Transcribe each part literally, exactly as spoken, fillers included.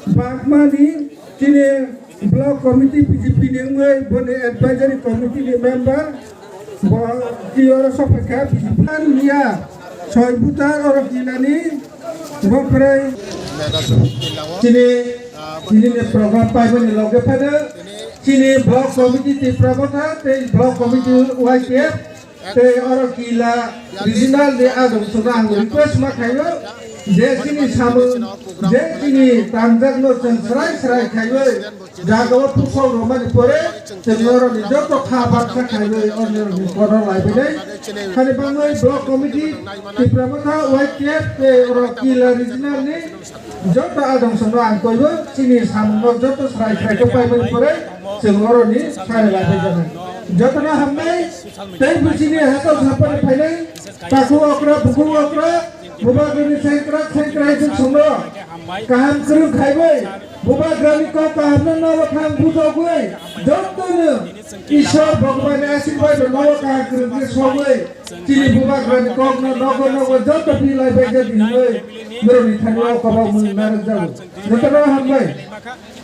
Bagmani chini block committee B J P ni wngwi boni advisory committee ni member bo tiyoro sokphaikha B J P niya soi butar oro kilani bo kwrwi chini chini ni program paimani loge phano chini block committee Tipra Motha tei block committee Y T F Tei oro kila regional ni adong songno ang request ma khaio je chini samung je chini tangjak no chwng srai srai khaiwi jagao pusok romani pore chwng oro ni joto kha baksa khaiwi oro ni kono laibai nai. Hani bangwi block committee Tipra Motha Y T F tei oro kila regional ni Joto adong songno ang koibo chini samungno joto srai srai khe paimani pore chwng oroni sari lai phaijaknai. Jotono hambai tei bo chini hakao saphani phainai takhuk okra bukhuk okra bubagrani sengkrak sengkrai chwng songno kaham kwrwng khaiwi bubagrani kok kahamno nobo thang bujogwi jotono Ishwar Bhagwanni ashirbad no kaham kwrwng khe sogwi chini bubagrani kokno nogo nogo joto pilai bai je dinwi norokni thani o kobok mung narwk jago. Jotono hambai.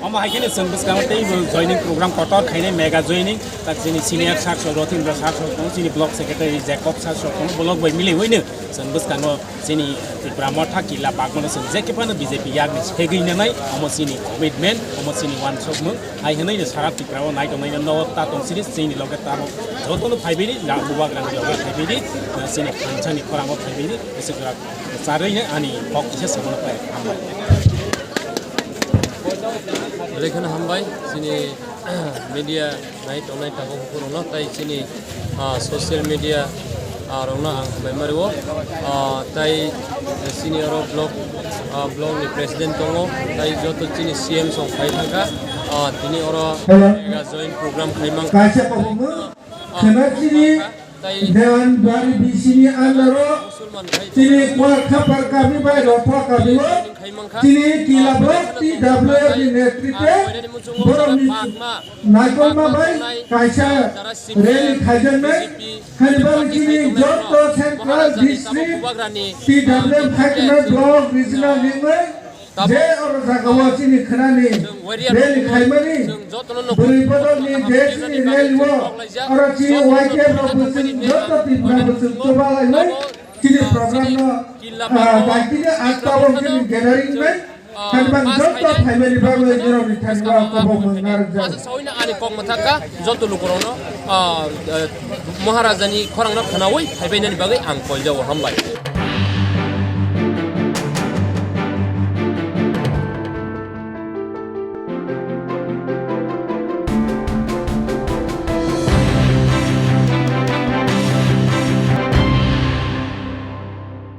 Omo hai kheno chwng bwskango tei bo joining program kotor khainai mega joining tak chini senior sir so Rotindra sir so tongo chini block secretary Jacob sir so tongo block bai milaiwi no chwng bwskango Chini Tipra Motha kila bagmano chwng je khe phano B J P yakni segwi nanai, omo chini commitment, omo chini wansukmung, hai hwnwi no sara Tripura o nai tongnai no ta tong sini chini loge tamo jotono phaibai di, na bubagrani loge phaibai di, na chini thansani khorango phaibai di, bwswk jora charwi no ani kok kisa samano pai hambai. Belai kheno hambai chini media nai tongnai tabuk bukurokno tei chini, ah, social media, ah, rokno ang hambai ma rwo. Ah, tei chini oro block, ah, block ni president tongo, tei joto chini C M song phai thangkha. Ah, tini oro Hello. Mega join program khai mang. Kaisa kobongma, ah, khena chini tei Dewan Bari B C ni under o Musulman khai chini Kuar Khapar kami bai Rotwa kami o khai mangkha. Chini kila block T W F ni netritwe borok ni Naikolma bai kaisa rally khaijaknai, hani bagwi chini joto central district T W F High Command block regional ni wngwi je oro jagao chini khwnani rally khaimani bwrwi bodolni je chini rally o oro chini Y T F rok bo chwng joto Tripura bo chwng choba lainai chini program no, ah, daikini aktabo chini gathering bai Thani bang joto phaimani bagwi norokni thani o kobok mung narwkjago. Asa sawi na ani kok mwthakha joto lukurokno, ah, eh, Maharajani khorangno khwnawi phaibainani bagwi ang koljao, hambai.